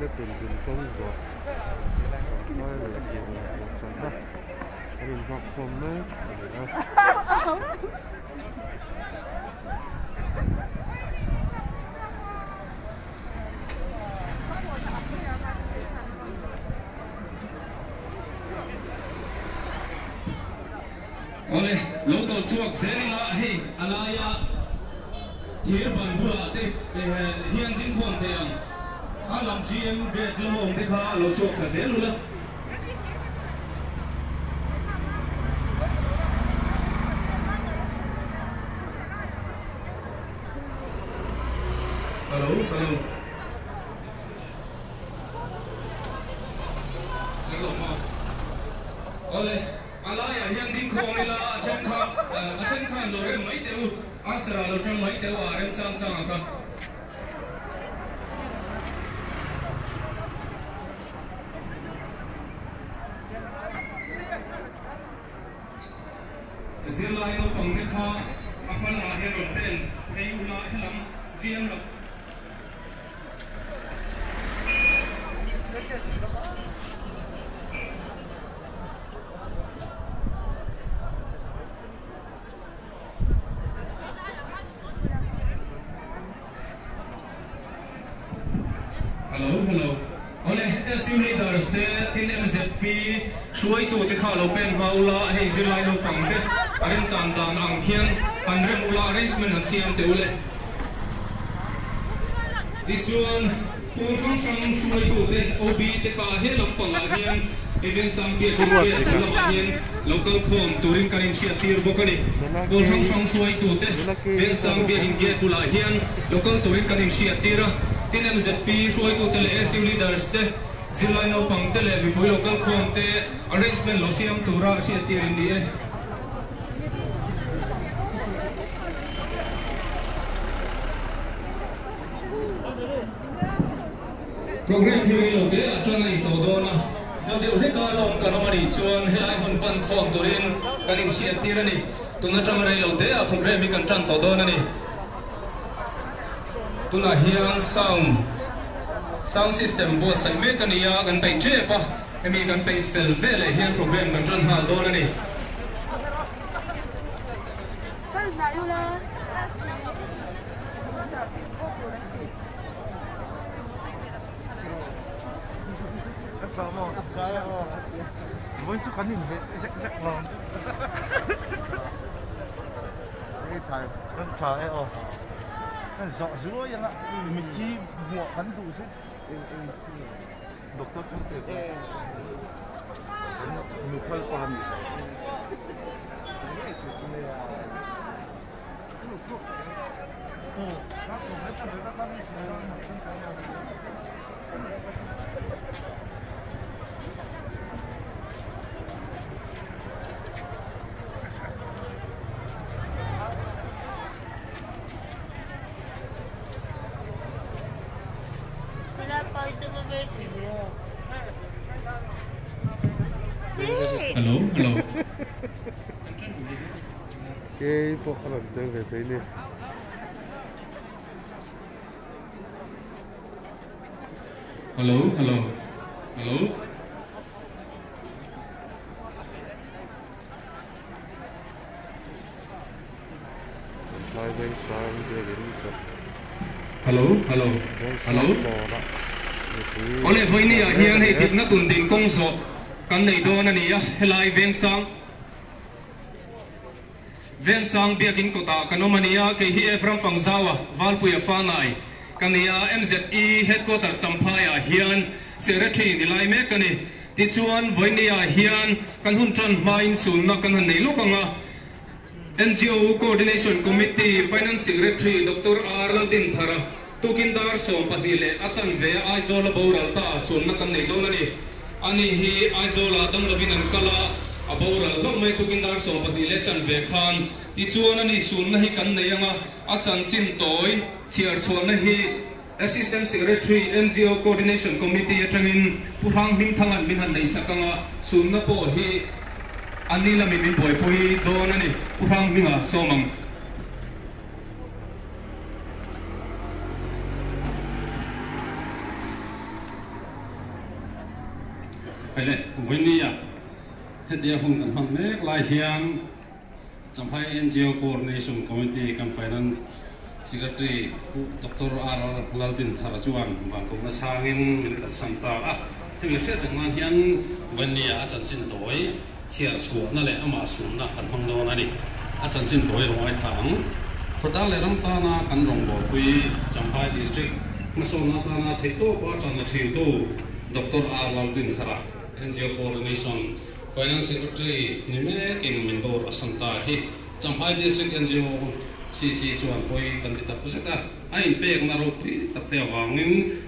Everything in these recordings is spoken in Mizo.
Dikna tundin kawng zawh champhai leh duhawm buatsaihna an inhmakkhawm mek a ni a. Awle, lo tawlh chhuak zel ila hei a laia thir ban bulah te hian dingkhawm thei ang. Kha lam GM gate lama awm te kha lo chhuak thla zel ula. Hello, hello. Awle, a laiah hian ding khawm ila a then kha a then khan lo rem mai teh u, answer ah lo tang mai teh u a rem chang chang a kha. Zirlai naupang te kha a hma lamah hian rawn pen phei ula helam GM lam. Hello hello Awle SU leaders te tin MZP hruaitu te kha lo pen hma ula hei zirlai naupang te a remchan dan ang hian han rem ula arrangement han siam teh ule. Tichuan pawl hrang hrang hruaitu te OB te kha he lampangah hian event sang biak in gate bul lamah hian lo kal khawm turin kan inhriat tir bawk a ni. Pawl hrang hrang hruaitu te Vengsang biak in gate bulah hian lo kal turin kan inhriat tir a. Tin MZP hruaitu te leh SU leaders te, zirlai naupang te leh mipui lo kal khawm te arrangement lo siam tura hriat tir in ni e. Program hi rei lo te a tan a ni tawh dawn a, hla deuh hleka lawm kan awm a nih chuan helai hmun pan khawm turin kan inhriat tir a ni. Tun atanga rei lo te ah program hi kan tan tawh dawn a ni. Tunah hian sound sound system buatsaih mek a ni a, kan peih tep a, hemi kan peih fel veleh hian program kan tan nghal dawn a ni. Hello hello. Kei pawh a rawn tel ve thei ni. Hello hello hello. Champhai Vengsang biakin kawt. Hello hello hello. Vengsang kawrah mipui Awle tam vawinia mek hian a hei ni e. dikna tun din kawng zawh kan nei dawn a ni a, helai Vengsang. Vengsang biakin kawtah kan awm a ni a, kei hi Ephraim Fangzaua, Valpuia Fanai ka ni a, MZE Headquarters Champhaiah hian Secretary ni lai mek ka ni. Tichuan, vawinia hian kan hun tan hmain sunna kan han nei lawk ang a, NGO Coordination Committee Finance Secretary Doctor R. Laldinthara tukin dar 12 leh a chanve a Aizawl-a boral ta sunna kan nei dawn a ni. Ani hi Aizawl-ah dam lovin an kal a, a boral hlauh mai tukin dar 12 leh chanve khan. Tichuan ani sunna hi kan nei ang a, a chanchin tawi chhiar chhuahna hi Assistant Secretary, NGO Coordination Committee atangin Pu Hrang Hmingthanga'n min han neihsak ang a, sunna pawh hi a ni lamin min buaipui dawn a ni. Pu Hrang Hminga sawm ang. Vawinia hetia hun kan hman mek lai hian Champhai NGO Coordination Committee kan Finance Secretary Pu Doctor RR Laldinthara chuan vankohna chhangin min kalsan ta a. Hemi hriat reng nan hian Vawinia a chanchin tawi chhiar chhuahna leh amah sunna kan hmang dawn a ni. A chanchin tawi rawng ai tha ang. Khawtlang leh ram tana kan rawngbawlpui Champhai District hmasawnna atana theihtawpa tan la thintu Doctor R Laldinthara, NGO Coordination Finance Secretary ni mekin min bawr a san ta hi Champhai District NGO CC chuan pawi kan ti tak zet a, a inpekna ropui tak te avangin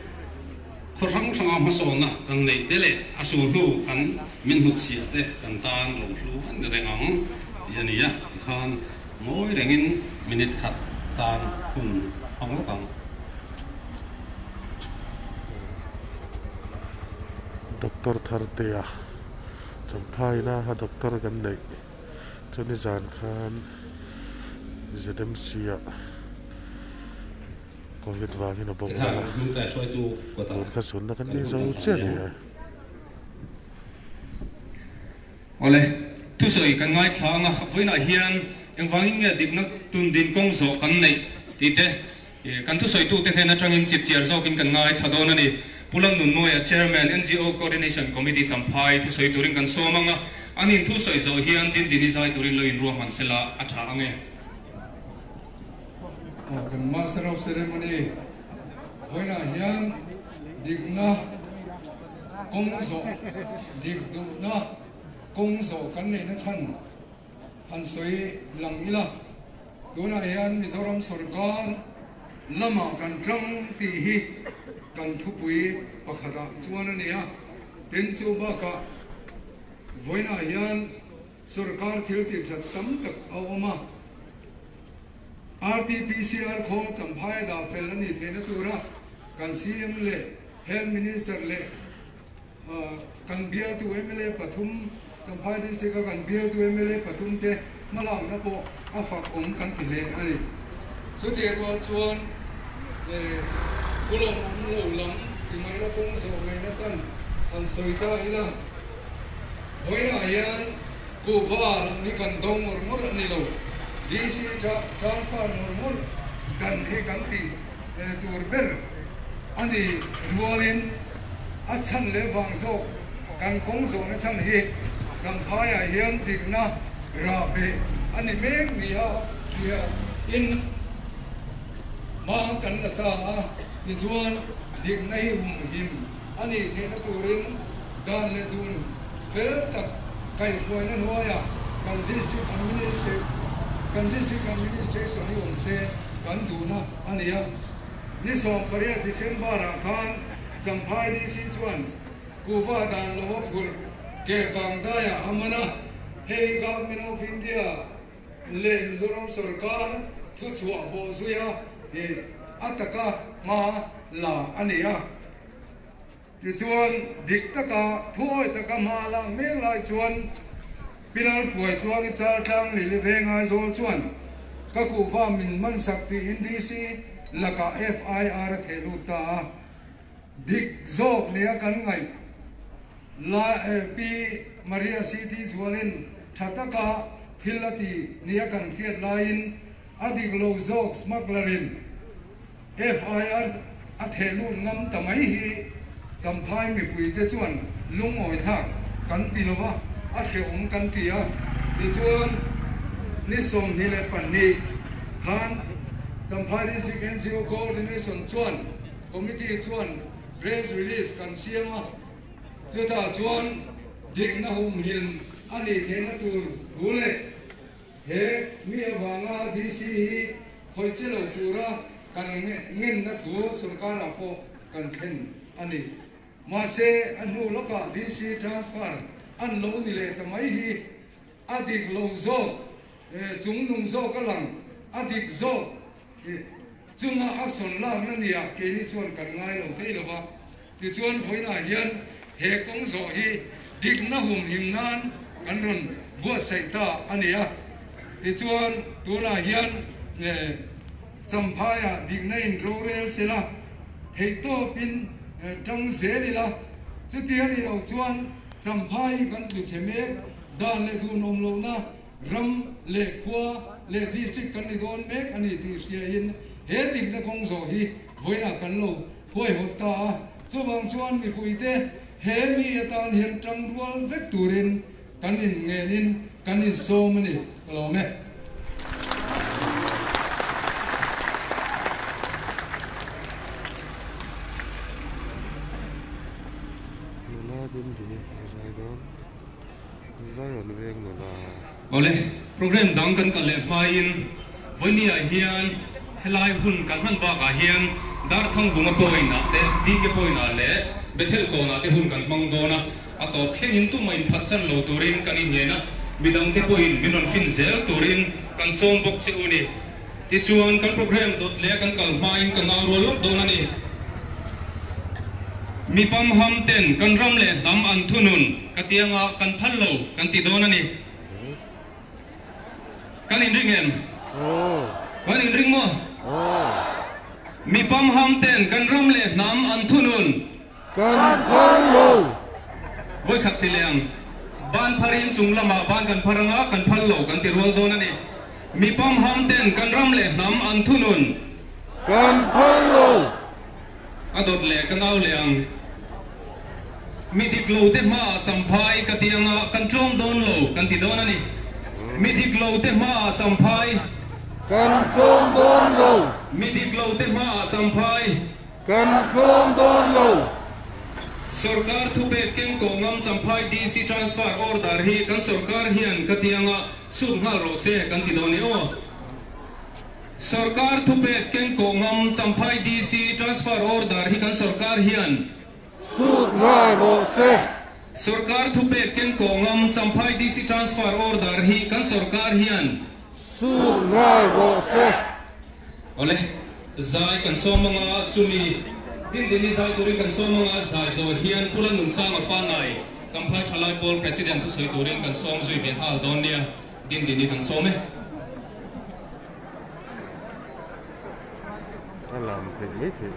khaw hrang hranga hmasawnna kan neih te leh a sul hnu kan min hnutchhiah te kan tan rohlu a ni reng ang tih a ni a, tikhan ngawi rengin minute khat tan hun hmang lawk ang. Doctor Thartea Champhaina a doctor kan neih chu nizan khan ZMC ah Covid vangin a boral a, tun kha sunna kan nei zo chiah a ni e. Awle, thusawi kan ngaithla ang a, vawiinah hian engvangin nge dikna tundin kawng zawh kan neih tih te Kan thusawitute hnen atangin chipchiar zawkin kan ngaithla dawn a ni. Pu Lalnunmawia, Chairman, NGO Coordination Committee Champhai thusawi turin kan sawm ang a, an inthusawi zawh hian Dindini zai turin lo inruahman sela a tha ang e. Aw kan Master of Ceremony vawiinah hian dikna kawng zawh, dik duhna kawng zawh kan neihna chhan han sawi lang ila. Tunah hian Mizoram sorkar lamah kan tang tih hi kan thupui pakhatah chuan a ni a, tin chu bakah vawiinah hian sorkar thil tih that tam tak a awm a, RTPCR khawl Champhai dah fel a nih theihna tura kan CM leh Health Minister leh Kan bialtu mla pathum, Champhai District-a kan bialtu mla pathum te hmalakna pawh a fak awm kan ti hle a ni. Chutih rual chuan thulawm awm lo lam ti maina kawng zawh ngaihna chan han sawi ta ila, vawiinah hian kuhva lam hi kan do ngawr ngawr a ni lo, DC transfer ngawr ngawr dan hi kan ti tur ber a ni rualin a chhan leh vang zawk kan kawng zawhna chhan hi Champhaiah hian dikna rah beh a ni mek nia hria in hma kan la ta a, tichuan dikna hi humhim a nih theihna turin dan leh dun fel tak kaihhruaina hnuaiah kan District kan District Administration hi awm se kan duhna a ni a. Ni 18 December-ah khan Champhai DC chuan kuhva dan lova phur Kelkang daiah a man a, hei Government of India leh Mizoram sorkar thuchhuah bawhzuia a taka hma la a ni a. Tichuan, dik taka thuawi taka hma lak mek lai chuan Pilar hruai tluangi chal tlang Lili Veng Aizawl chuan ka kuhva min man sak tiin DC lakah FIR a theh lut ta a. Dik zawk nia kan ngaih la Pi Maria CT Zualin tha taka thil a ti nia kan hriat laiin a dik lo zawk smuggler in FIR a theh lut ngam ta mai hi Champhai mipuite chuan lungawi thlak kan ti lo va, a hrehawm kan ti a. Tichuan, ni 22 khan Champhai District NGO Coordination chuan Committee chuan Press Release kan siam a, chutah chuan dikna humhim a nih theihna tur thu leh He mi avanga DC hi hawi che lo tura kan ngenna thu sorkarah pawh kan thlen a ni. Mahse, a hnu lawkah DC transfer an lo ni leh ta mai hi a dik lo zawk, chungnung zawk a lang, a dik zawk chunga a sawn lakna nia keini chuan kan ngai lo thei lo va. Tichuan vawiinah hian he kawng zawh hi dikna humhim nan kan rawn buatsaih ta a ni a. Tichuan tunah hian Champhaiah dikna in rorel sela, theihtawpin tang zel ila, chuti a nih loh chuan. Champhai hi kan tlu chhe mek, dan leh dun awm lohna ram leh khua leh district kan ni dawn mek a ni tih hriain he dikna kawng zawh hi vawiinah kan lo huaihawt ta a. Chuvang chuan mipuite he mi atan hian tangrual vek turin kan inngenin kan insawm a ni ka lawm e. Nula din dini a zai dawn zai an veng nula. Awle, program dang kan kal leh hmain Vawinia hian helai hun kan hman bakah hian Darthangvunga point-ah te, DK point-ah leh Bethel kawnah te hun kan hmang dawn a. A tawp thlengin tumah inphatsan lo turin kan inngen a, midangte pawhin min rawn fin zel turin kan sawm bawk che u ni. Tichuan, kan program dawt leh kan kal hmain ka nau rual lawk dawn a ni. Mi pamham ten kan ram leh hnam an thunun ka tianga kan phal lo kan ti dawn a ni. Kan inring em? Kan inring maw? Mi pamham ten kan ram leh hnam an thunun. Kan phar lo. Vawikhat ti leh ang. Ban pharin chung lamah ban kan phar anga kan phal lo kan ti rual dawn a ni. Mi pamham ten kan ram leh hnam an thunun. Kan phal lo. A dawt leh ka nau leh ang. Mi dik lo te hmaah champhai ka ti anga kan tlawm dawn lo kan ti dawn a ni. Mi dik lo te hmaah champhai. Kan tlawm dawn lo. Mi dik lo te hmaah champhai. Kan tlawm dawn lo. Sorkar thupek keng kawh ngam Champhai DC transfer order hi kan sorkar hian ka ti anga sut nghal rawh se kan ti dawn e aw. Sorkar thupek keng kawh ngam Champhai DC transfer order hi kan sorkar hian. Sut nghal rawh se. Sorkar thupek keng kawh ngam Champhai DC transfer order hi kan sorkar hian. Sut nghal rawh se. Awle, zai kan sawm anga chumi Dindini zai turin kan sawm anga zai zawh hian Pu Lalnunsanga Fanai, Champhai Thalai Pawl President thusawi turin kan sawm zui ve nghal dawn nia, Dindini kan sawm e. A lam theih mai theih.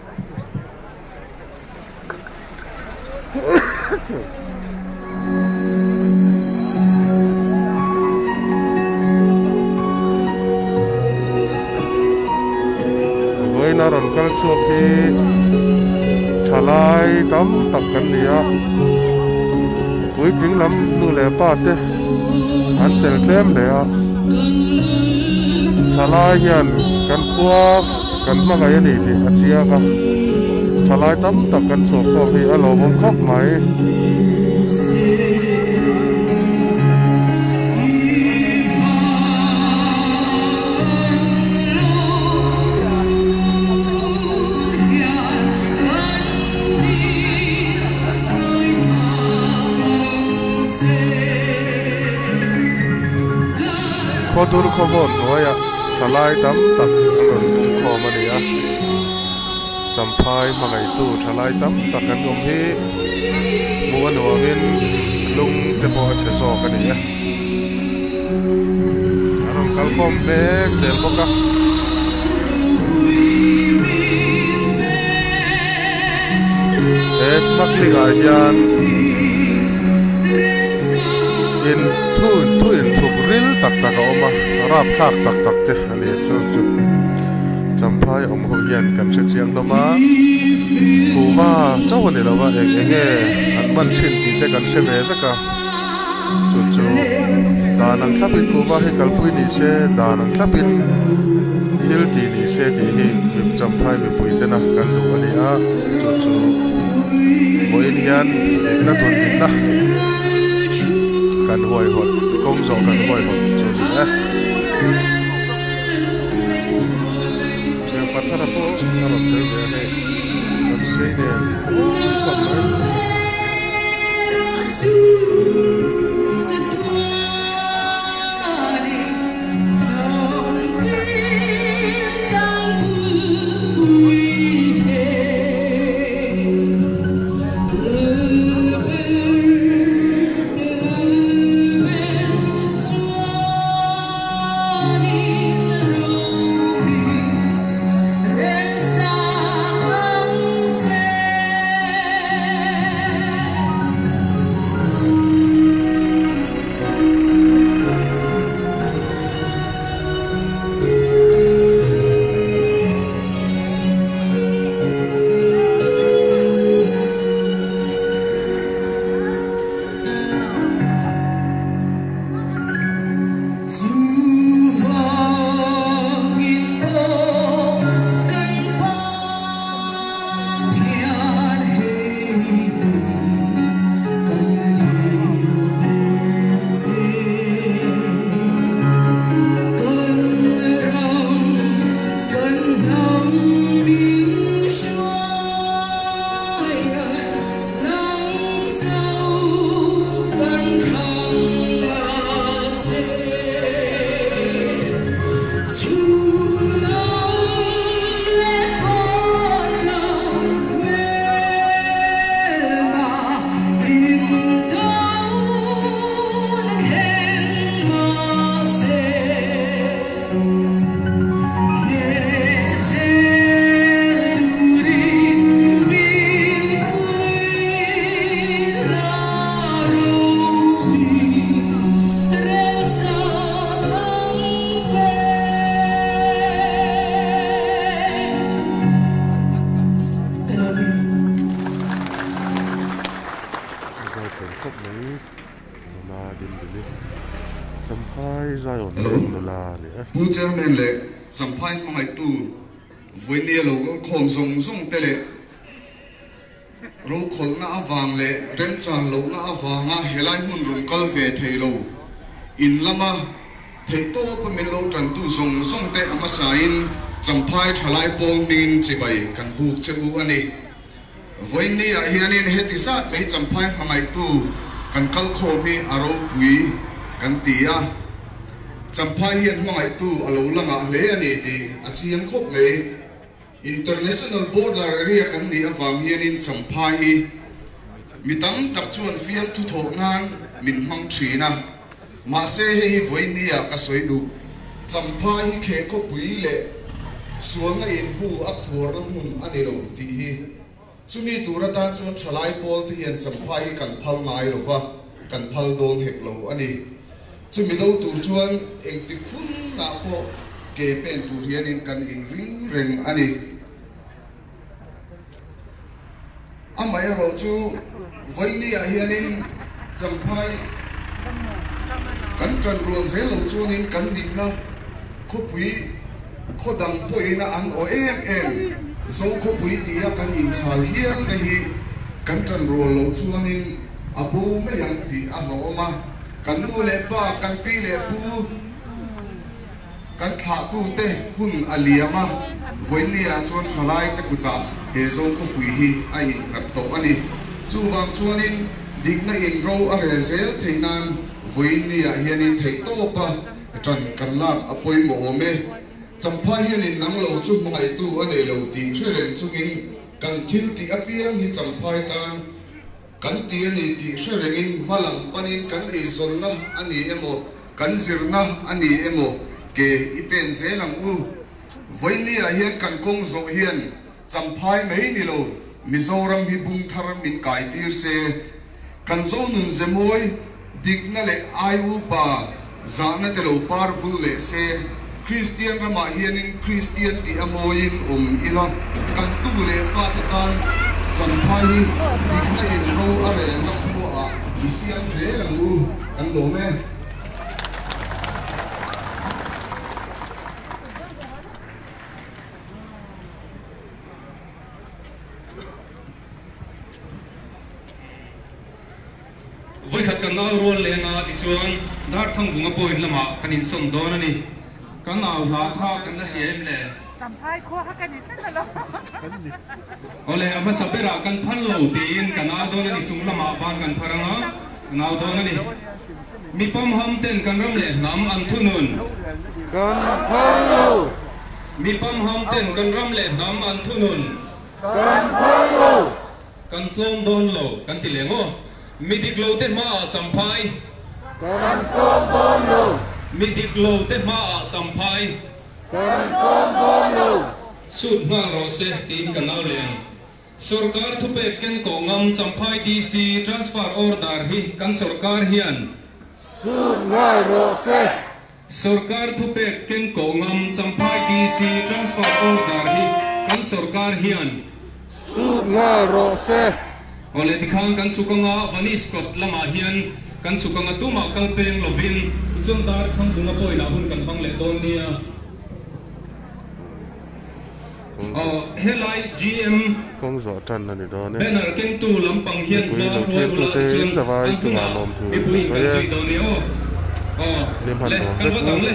Vawiina rawn kal chhuak hi thalai tam tak kan ni a, puitling lam nu leh pa te an tel tlem hle a, thalai hian kan khua kan hmangaih a ni tih a chiang a, thalai tam tak kan chhuah khawm hi a lawmawm khawp mai. Khawdur khawvawn hnuaiah thalai tam tak an rawn pung khawm a ni a, Champhai hmangaihtu thalai tam tak an awm hi hmuh a nuamin lung te pawh a chhe zawk a ni e. An rawn kal khawm mek zel bawk a. He smuggling ah hian in thu thu inthup ril tak tak a awm a, rapthlak tak tak te a ni chu chu Champhai awm ho hian kan hre chiang hlawm a, kuhva chauh a ni lo va eng eng nge an man thin tih te kan hre ve vek a, chu chu dan ang thlapin kuhva hi kalpui ni se dan ang thlapin thil tih ni se tih hi Champhai mipui tena kan duh a ni a, chu chu vawiin hian dikna tun dikna kan huaihawt kawng zawh kan huaihawt chu a ni e. Thian pathara pawh a rawn tel ve a hei samsei nen khawp mai. Pu Chairman leh Champhai hmangaihtu vawinia lo kal khawm zawng zawng te leh rokhawlhna avang leh remchan lohna avanga helai hmun rawn kal ve thei lo in lama theihtawpa min lo tantu zawng zawng te a hmasain Champhai thalai pawl hmingin chibai kan buk che u a ni. Vawiinniah hianin heti zat mai Champhai hmangaihtu kan kal khawm hi a ropui kan ti a, Champhai hian hmangaihtu a lo la ngah hle a ni tih a chiang khawp mai. International border area kan nih avang hianin Champhai hi mi tam tak chuan fiamthu thawh nan min hmang thin a, mahse hei hi vawiinniah ka sawi duh. Champhai hi khehkhawpui leh sualna inbu a khuarna hmun a ni lo tih hi. Chumi tur atan chuan thalai pawl te hian Champhai hi kan phal ngai lo va, kan phal dawn hek lo a ni. Chumi do tur chuan engti khunah pawh ke pen tur hianin kan inring reng a ni. Amaherawhchu vawinia hianin Champhai kan tan rual zel lo chuanin kan nihna khawpui khaw dang pawhin a an aw em em Zo khawpui tia kan inchhal hial na hi kan tan rual lo chuanin a bo mai ang tih a hlauhawm a, kan nu leh pa, kan pi leh pu, Kan thlahtute hun a liam a, vawinia chuan thalaite kutah he Zo khawpui hi a innghat tawh a ni. Chuvang chuanin dikna in ro a rel zel theih nan vawinia hianin theihtawpa ṭan kan lak a pawimawh awm e. Champhai hianin nang lo chu hmangaihtu a nei lo tih hre reng chungin kan thil tih apiang hi Champhai tan Kan ti a ni tih hre rengin hma lam panin kan eizawnna a ni emaw, kan zirna a ni emaw ke i pen zel ang u. Vawinia hian kan kawng zawh hian Champhai mai ni lo, Mizoram hi bung thar min kai tir se. Kan Zonun Zemawi dikna leh ai upa zahna te lo par vul leh se. Kristian ramah hianin Kristian tih a mawiin awm ila, kan tu leh fate tan Champhai hi dikna in ro a relna khuaah i siam zel ang u, kan lawm e. Vawikhat kan au rual leng a tichuan Darthangvunga point lamah kan insawn dawn a ni. Kan au hla kha kan la hria em le? Awle, a hmasa berah kan phal lo tiin kan au dawn a ni chung lamah ban kan phar anga kan au dawn a ni. Mi pamham ten kan ram leh hnam an thunun. Kan phal lo. Mi pamham ten kan ram leh hnam an thunun. Kan phal lo. Kan tlawm dawn lo kan ti leng aw. Mi dik lo te hmaah Champhai. Kan tlawm dawn lo. Mi dik lo te hmaah Champhai. Kan tlawm dawn lo. Sut nghal rawh se tiin ka nau leng. Sorkar thupek ken kawh ngam Champhai DC transfer order hi kan sorkar hian. Sut nghal rawh se. Sorkar thupek ken kawh ngam Champhai DC transfer order hi kan sorkar hian. Sut nghal rawh se. Awle tikhan kan chhuk anga Vanish kawt lamah hian kan chhuk anga tumah kal peng lovin tichuan dar Thangvunga pawhin ah hun kan hmang leh dawn nia. Aw helai GM. Kawng zawh tan a ni dawn e. Banner kengtu lampang hian Mipui hma lo hruai thlir ula tute tichuan in zavai an chungah hnungah lawmthu mipui ka kan sawi e. zui dawn nia aw. Aw Hlim han le nuam kan vek va u. dang le.